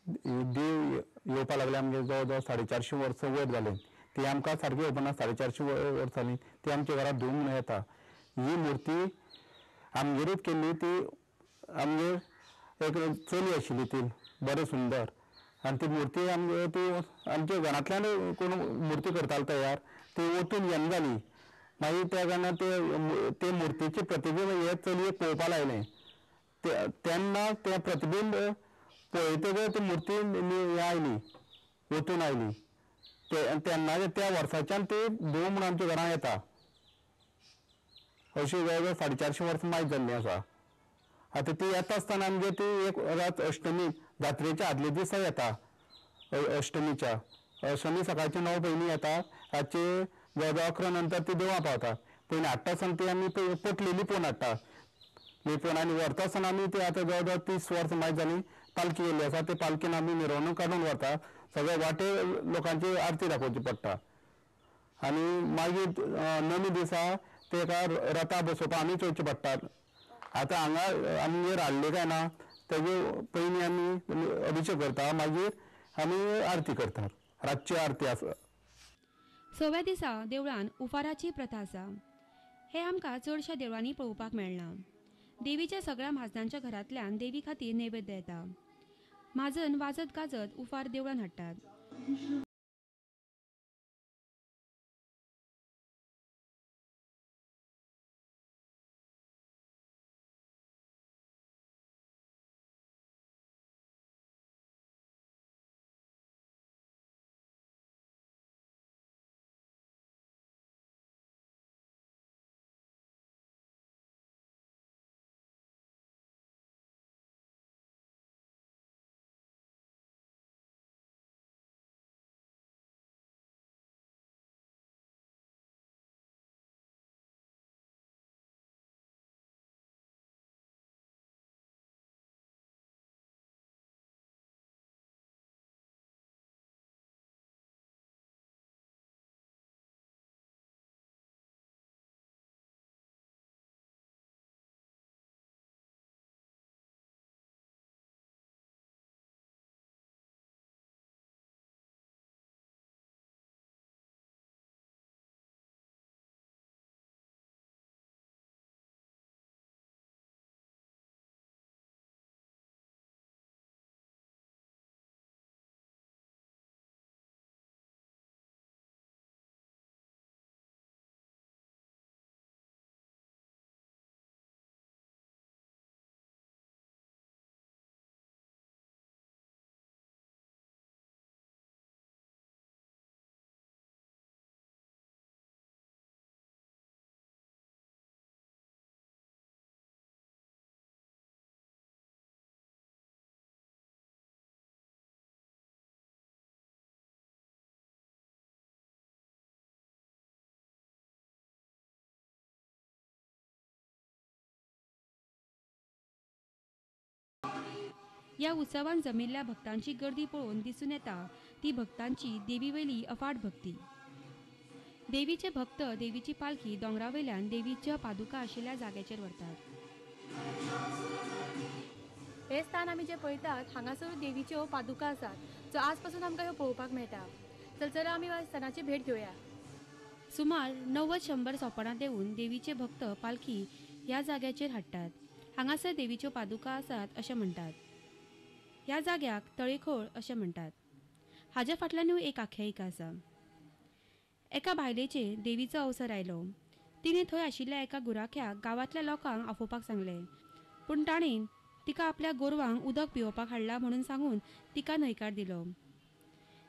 देव येवपा लागले आमगे जवळ जवळ 450 वर्सां वयर जालें. ती आमकां सारकी खबर ना 450 वर्सां जालीं ती आमच्या घरा धूव म्हणून येता. ही मुर्ती आमगेरूच केल्ली. ती आमगेर एक चली आशिल्ली ती बरें सुंदर आनी ती मुर्ती आमगे ती आमच्या घरांतल्यान कोण मुर्ती करतालो तयार ती वचून घेना जाली. मागीर त्या कारणान ते मुर्तीचे प्रतिबिंब हे चलयेक पळोवपाक लायलें. तेन्ना तें प्रतिबिंब पळयतकच ती मुर्ती हें आयली वचून आयली. तेन्ना त्या वर्साच्यान ती धूव म्हणून आमच्या घरां येता. अशी जवळ जवळ 450 वर्सां मायज जाल्ली आसा. आतां ती येता आसतना आमगे ती एक रात अष्टमी जात्रेच्या आदले दिसा येता. अष्टमीच्या अष्टमी सकाळचे 9 पयलीं येता. रातचे जवळ जवळ 11 नंतर ती देवळां पावता. पयलीं हाडटा आसतना ती आमी पोटली लिपोवन हाडटा. लिपोवन आनी व्हरता आसतना आमी ती आतां जवळ जवळ 30 वर्सां मायज जालीं पालखी येयल्ली आसा. ते पालखेन आमी मिरवणूक काडून व्हरता. सगळे वाटे लोकांची आरती दाखोवची पडटा. आनी मागीर नवी दिसा तेका रथा बसोवपाक आमी चोवचें पडटा. आतां हांगा आमगेर हाडले काय ना तेजे पयलीं आमी अभिशेक करता, मागीर आमी आरती करतात. रातची आरती आसा. सव्या दिसा देवळान उफाराची प्रथा आसा. हे आमकां चडश्या देवळांनी पळोवपाक मेळना. देवीच्या सगळ्या म्हाजनांच्या घरांतल्यान देवी खातीर नैवेद्य येता. म्हाजन वाजत गाजत उफार देवळान हाडटात. ह्या उत्सवान जमिल्ल्या भक्तांची गर्दी पळोवन दिसून येता ती भक्तांची देवीवेली अफाट भक्ती. देवीचे भक्त देवीची पालखी दोंगरावेल्यान देवीच्या पादुका आशिल्ल्या जाग्याचेर व्हरतात. हे स्थान आमी जे पळयतात हांगासर देवीच्यो पादुका आसात, जो आज पासून आमकां ह्यो पळोवपाक मेळटा. चल चला आमी ह्या स्थानाची भेट घेवया. सुमार 90-100 सोपणां देंवून देवीचे भक्त पालखी ह्या जाग्याचेर हाडटात. हांगासर देवीच्यो पादुका आसात अशें म्हणटात. ह्या जाग्याक तळेखोळ अशें म्हणटात. हाज्या फाटल्यानूय एक आख्यायिका आसा. एका बायलेचेर देवीचो अवसर आयलो. तिणें थंय आशिल्ल्या एका गुराख्याक गांवांतल्या लोकांक आफोवपाक सांगलें, पूण ताणें तिका आपल्या गोरवांक उदक पिवोवपाक हाडला म्हणून सांगून तिका न्हयकार दिलो.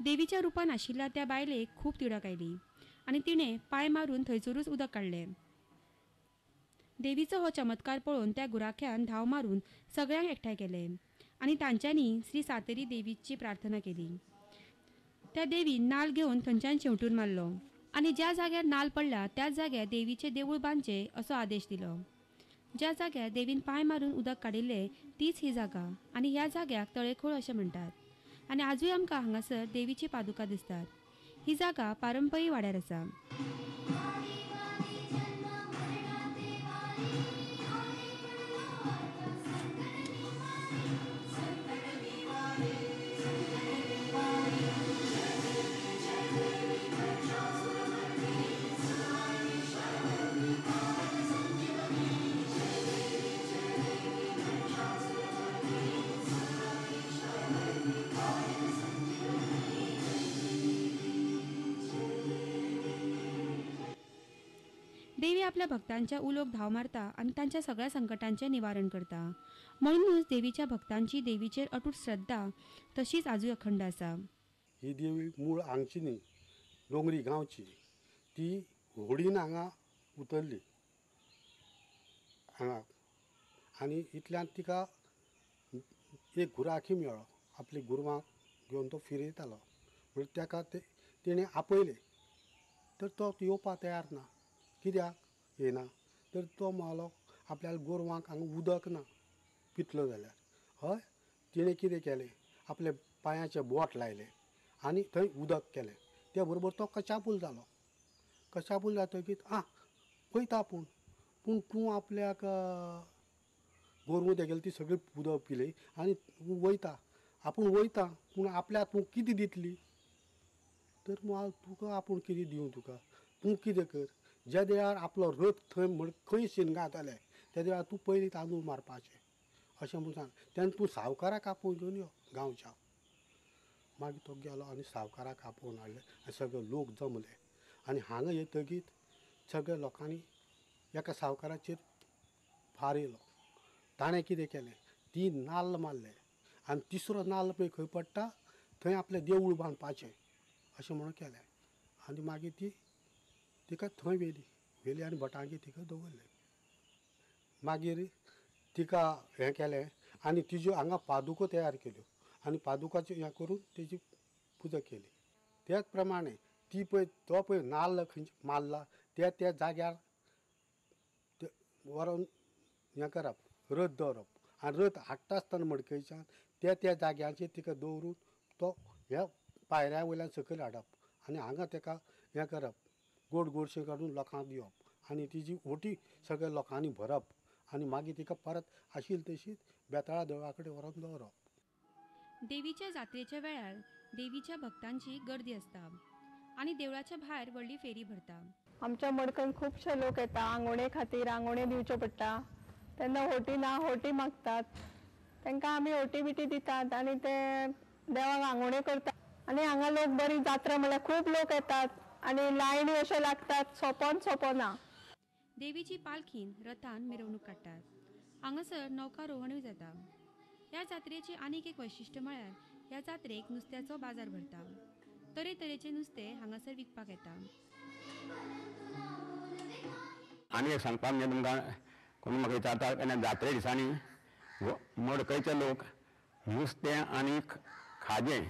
देवीच्या रुपान आशिल्ल्या त्या बायलेक खूब तिडक आयली आनी तिणें पांय मारून थंयसरूच उदक काडलें. देवीचो हो चमत्कार पळोवन त्या गुराख्यान धांव मारून सगळ्यांक एकठांय केले आनी तांच्यांनी श्री सातेरी देवीची प्रार्थना केली. त्या देवीन नाल घेवन थंयच्यान शेंवटून मारलो आनी ज्या जाग्यार नाल पडला त्याच जाग्यार देवीचें देवूळ बांदचें असो आदेश दिलो. ज्या जाग्यार देवीन पांय मारून उदक काडिल्लें तीच ही जागा आनी ह्या जाग्याक तळेखोळ अशें म्हणटात. आनी आजूय आमकां हांगासर देवीची पादुका दिसतात. ही जागा पारंपरी वाड्यार आसा. आपल्या भक्तांच्या उलोक धांव मारता आनी तांच्या सगळ्या संकटांचें निवारण करता. म्हणूनच देवीच्या भक्तांची देवीचेर अटूट श्रद्धा तशीच आजूय अखंड आसा. ही देवी मूळ हांगची न्ही, दोंगरी गांवची. ती होडीन हांगा उतरली हांगा आनी इतल्यान तिका एक गुराखी मेळ्ळो. आपली गोरवां घेवन तो फिरयतालो म्हणल्यार ताका तेणें आपयलें तर तो येवपाक तयार ना. कित्याक येना तर तो म्हणलो आपल्या गोरवांक हांगा उदक ना पितलो जाल्यार. हय, तिणें कितें केलें, आपल्या पांयाचें बोट लायलें आनी थंय उदक केलें. त्या बरोबर तो कचापूल जालो. कचापूल जातकीच आं पळयता आपूण, पूण तूं आपल्याक गोरवां तेगेली ती सगळी उदक पिली आनी वयता, आपूण वयता पूण आपल्याक तूं कितें दितली तर माल तुका आपूण कितें दिवं तुका, तूं कितें कर, ज्या वेळार आपलो रथ थंय म्हण खंय शिनगाताले त्या वेळार तूं पयलीं तांदूळ मारपाचें अशें म्हूण सांग. तेन्ना तूं सावकाराक आपोवन घेवन यो गांवच्या. मागीर तो गेलो आनी सावकाराक आपोवन हाडले आनी सगळे लोक जमले आनी हांगा येतकीच सगळ्या लोकांनी एका सावकाराचेर फार येयलो. ताणें कितें केलें, तीन नाल्ल मारले आनी तिसरो नाल्ल पळय खंय पडटा थंय आपलें देवूळ बांदपाचें अशें म्हणून केलें आनी मागीर ती तिका थंय व्हेली व्हेली आनी भटांगी तिका दवरलें. मागीर तिका हें केलें आनी तिज्यो हांगा पादुको तयार केल्यो आनी पादुकाचें हें करून तेजी पुजा केली. त्याच प्रमाणे ती पळय तो पळय नाल्ल खंयचे मारला त्या त्या जाग्यार व्हरोन हें करप, रथ दवरप आनी रथ हाडटा आसतना मडकयच्यान त्या त्या जाग्यांचेर तिका दवरून तो ह्या पायऱ्या वयल्यान सकयल हाडप आनी हांगा तेका हें करप, गोड गोडशें काडून लोकांक दिवप आनी तिजी ओटी सगळ्या लोकांनी भरप आनी मागीर तिका परत आशिल्ली तशीच बेताळा देवळा कडेन व्हरोन दवरप. देवीच्या जात्रेच्या वेळार देवीच्या भक्तांची गर्दी आसता आनी देवळाच्या भायर व्हडली फेरी भरता. आमच्या मडकन खुबशे लोक येता आंगोणे खातीर, आंगोणे दिवच्यो पडटा तेन्ना होटी ना होटी मागतात, तांकां आमी होटी बिटी दितात आनी ते देवाक आंगोणे करतात. आनी हांगा लोक बरी जात्रा म्हणल्यार खूब लोक येतात आनी लायनी अश्यो लागतात सोंपोन सोंपोना. देवीची पालखीन रथान मिरवणूक काडटात. हांगासर नौकारोहणूय जाता. ह्या जात्रेची आनीक एक वैशिश्ट्य म्हळ्यार ह्या जात्रेक नुस्त्याचो बाजार भरता. तरेतरेचे नुस्तें हांगासर विकपाक येता. आनी एक सांगपाक म्हणजे तुमकां कोण म्हाका विचारता तेन्ना जात्रे दिसांनी मडकयचे लोक नुस्तें आनी खाजें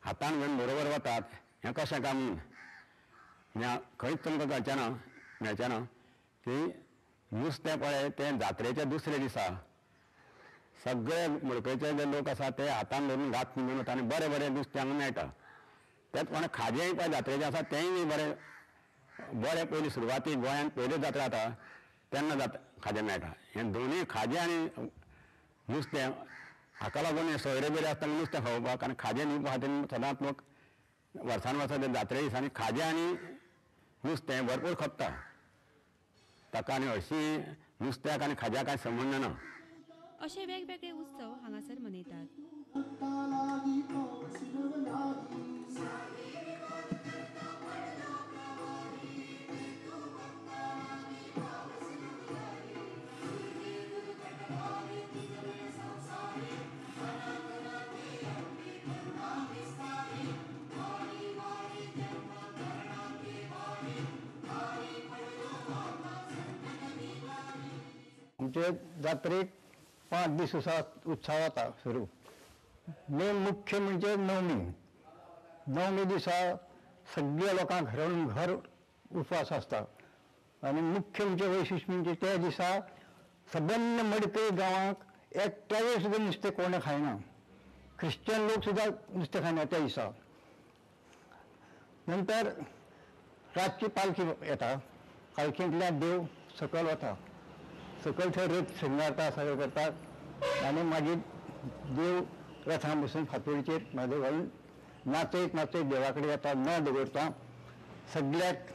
हातान घेवन बरोबर वतात. हें कशें काय म्हणून खंयच तुमकां कळचें ना, मेळचें ना की नुस्तें पळय तें जात्रेच्या दुसऱ्या दिसा सगळे मडकयचे जे लोक आसा ते हातान धरून घात घेवन वता आनी बरें बरें नुस्तें हांगा मेळटा. तेच प्रमाणे खाजेंय पळय जात्रेचें आसा तेंय बी बरें बरें पयलीं सुरवातीक गोंयांत पयल्यो जात्रा जाता तेन्ना जाता खाजें मेळटा. हें दोनूय खाजें आनी नुस्तें हाका लागून हें सोयरे बिरे आसतना नुस्तें खावपाक आनी खाजें दिवपा खातीर सदांच लोक वर्सान वर्सा ते जात्रे दिसांनी खाजें आनी नुस्तें भरपूर खपता. ताका आनी हरशीं नुस्त्याक आनी खाज्याक कांय संबंद ना. अशे वेगवेगळे उत्सव हांगासर मनयतात. आमचे जात्रेक 5 दीस उत्सव जाता सुरू. मेन मुख्य म्हणजे नवमी. नवमी दिसा सगळ्या लोकांक घरून घर उपवास आसता आनी मुख्य म्हणजे वैशिश्ट म्हणजे त्या दिसा सबंद मडकय गांवाक एकट्याय सुद्दां नुस्तें कोण खायना. ख्रिश्चन लोक सुद्दां नुस्तें खायना त्या दिसा. नंतर रातची पालखी येता, पालखींतल्यान देव सकयल वता, सकयल थंय रथ शृंगारता सगळें करतात आनी मागीर देव रथान बसून फातोडीचेर म्हादेव घालून नाचयत नाचयत देवा कडेन येता, न दवरता सगळ्याक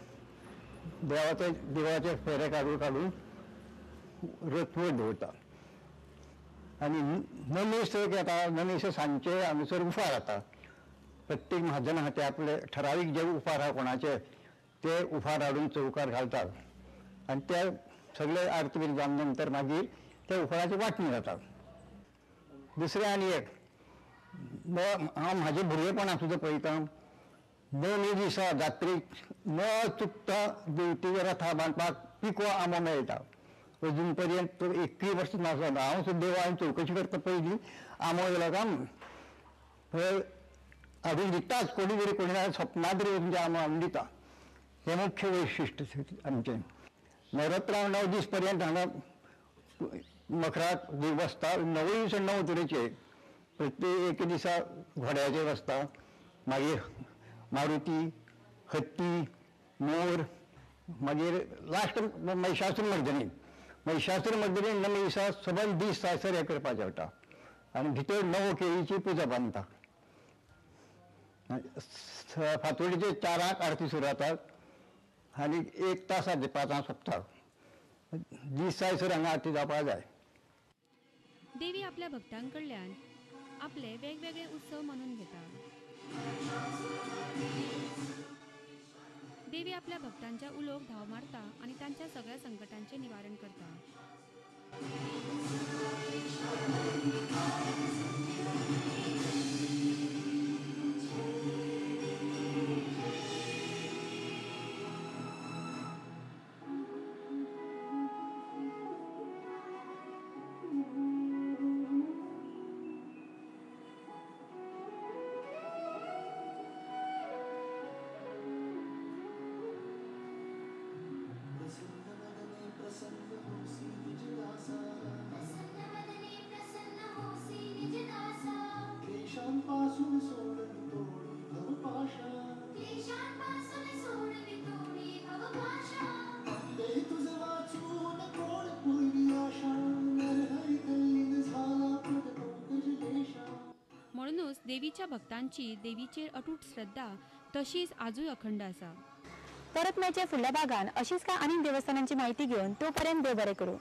देवाचे देवाचे फेरे काडून काडून रथ वयर दवरता. आनी नमेस एक येता, नमेस सांजचे हांगासर उफार जाता. प्रत्येक म्हाजन आहा ते आपले ठरावीक जे उफार आहा कोणाचे ते उफार हाडून चौकार घालतात. आनी त्या सगळे आरती बी जावन नंतर मागीर त्या उफळाची वांटणी जाता. दुसरें आनी एक हांव म्हाजे भुरगेपणां सुद्दां पळयता, 9 दिसा जात्रेक न चुकता देवतेच्या रथा बांदपाक पिको आंबो मेळटा. अजून पर्यंत तो एकूय वर्स नासलो. हांव सुद्दां देवान चवकशी करता पयलीं आंबो येयलो काय म्हणून, थंय हाडून दिताच कोणी तरी, कोणी सपना तरी तुमचें आंबो हाडून दिता. हें मुख्य वैशिश्ट आमचें. नवरात्रां 9 दीस पर्यंत हांगा मखराक देव बसता. 9 दीस 9 तरेचे, प्रत्येक एक दिसा घोड्याचेर बसता, मागीर मारुती, हत्ती, मोर, मागीर लास्ट महिषासूर मर्दनी. महिषासूर मर्दनी 9 दिसा सबंद दीस थंयसर हें करपाचें पडटा आनी भितर 9 केळीची पुजा बांदता. फांतोडेचे 4 आरती सुरू जाता आनी 1 तासाचे 5 सोंपता. दीस जायसर हांगा आरती जावपाक जाय. देवी आपल्या भक्तांकडल्यान आपले वेगवेगळे उत्सव मनोवन घेता. देवी आपल्या भक्तांच्या उलोक धांव मारता आनी तांच्या सगळ्या संकटांचें निवारण करता. म्हणूनच देवीच्या भक्तांची देवीचेर अटूट श्रद्धा तशीच आजूय अखंड आसा. परत मेळचे फुडल्या भागान अशीच काय आनीक देवस्थानांची माहिती घेवन. तोपर्यंत देव बरें करूं.